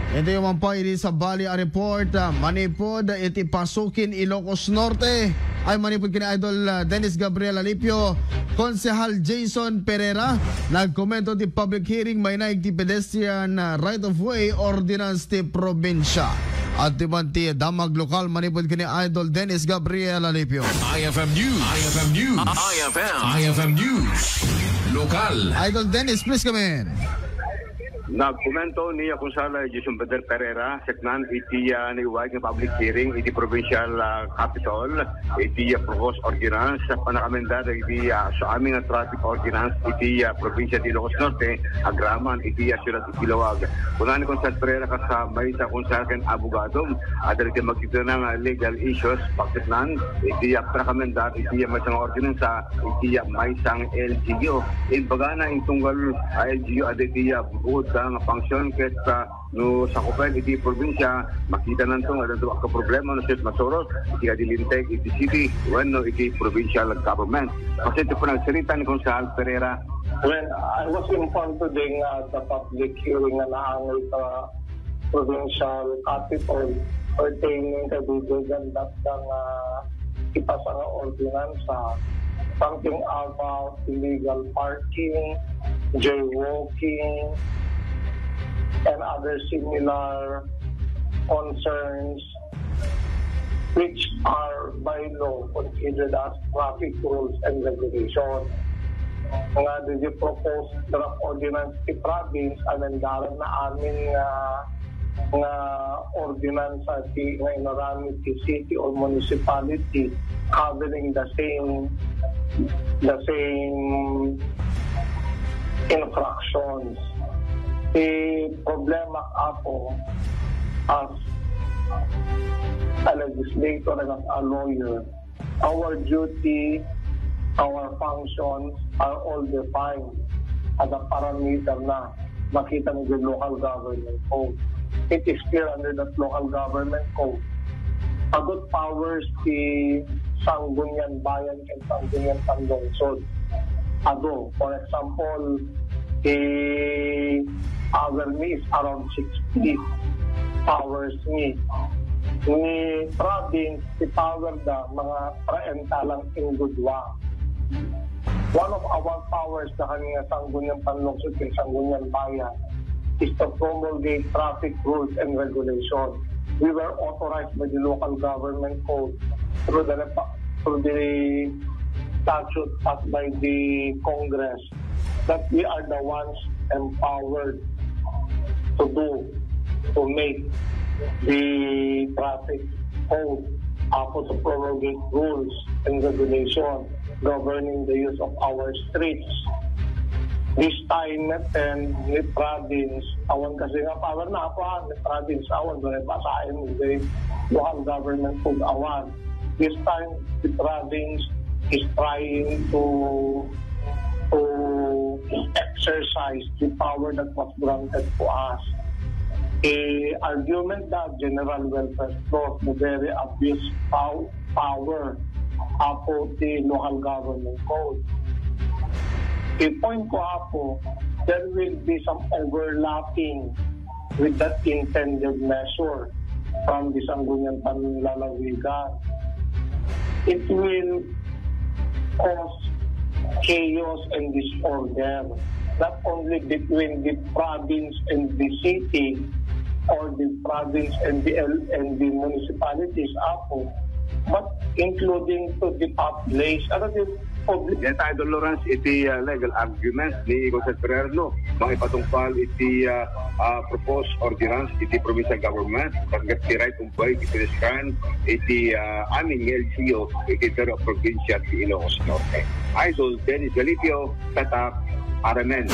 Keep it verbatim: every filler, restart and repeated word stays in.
Iti man pa idi sabali a report, ah, manipud iti Pasukin, Ilocos Norte. Ay manipud ken Idol, ah, Dennis Gabriel Alipio, Konsehal Jason Pereira, nagkomento ti public hearing mainaig ti pedestrian, ah, right of way ordinance ti probinsya. At ti man ti damag lokal manipud ken Idol Dennis Gabriel Alipio. I F M News. I F M News. I F M. I F M News. Lokal. Idol Dennis, please come in. Nagkomento ni Konsehal Jason Peter Pereira, seknan iti, ah, naiwag nga public hearing iti provincial, ah, capitol, iti, ah, proposed ordinance, panakamendar iti, ah, sa amin nga traffic ordinance iti, ah, probinsya ti Ilocos Norte, agraman iti, ah, siyudad ti Laoag. Kuna ni Konsehal Pereira kas, ah, maysa a konsehal ken abogado, adda iti magtitinang, ah, legal issues, pagseknan iti, ah, panakamendar iti, ah, maysa nga ordinansa, iti, ah, maysa nga L G U. Imbagana, intunggal, ah, L G U, adda iti, ah, buod, ah, nga function ket, ah, no sakupen iti probinsya, makitananto nga adda a problema no ket masurot iti kadi linteg iti city wenno iti provincial government. Kasi iti panagsarita ni Konsehal Pereira. Well, I was informed today nga sa public hearing nga naangoy sa provincial capitol pertaining kay Bigoy Gandapda nga ipasa nga ordinansa, something about illegal parking, jaywalking, and other similar concerns which are by law considered as traffic rules and regulations. Nga, the proposed draft ordinance ti province, amendaran na amin nga, nga ordinance ti, nga inaramid ti city or municipality covering the same, the same infractions. Ti problema, Apo, as a legislator and as a lawyer, our duty, our functions are all defined. Adda parameter na makita iti local government code. It is clear under that local government code. Adu powers ti Sangguniang Bayan ken Sangguniang Panlungsod. Adu, for example, ti power mi is around sixty powers mi. Ni province, ti power da, mga treinta lang, inggo dua. One of our powers da kami nga Sangguniang Panlungsod ken Sangguniang Bayan is to promulgate traffic rules and regulation. We were authorized by the local government code through the repa-, through the statute passed by the Congress that we are the ones empowered to do, to make the traffic code, tapos to promulgate rules and regulation governing the use of our streets. This time, met, and ni province, awan kasi nga power na, apo, ah, ni province, awan, wala pa sa amin, the local government code, awan. This time, the province is trying to, to exercise the power that was granted to us. The argument that general welfare clause, the very abuse pow-, power, apo ti local government code. The point ko, apo, there will be some overlapping with that intended measure from the Sangguniang Panlalawigan. It will cause chaos and disorder, not only between the province and the city, or the province and the L-, and the municipalities, apo, but including to the population, ano, the public. Deta, Idol Lawrence, iti, ah, legal argument ni Konsehal Pereira, no, mangipatungpal iti, ah, ah, proposed ordinance iti provincial government, pagkat ti right of way, iti pedestrian, iti, ah, amin nga L G U, iti interior probinsya ti Ilocos Norte. Idol Dennis Galipio, Tatak, R M N.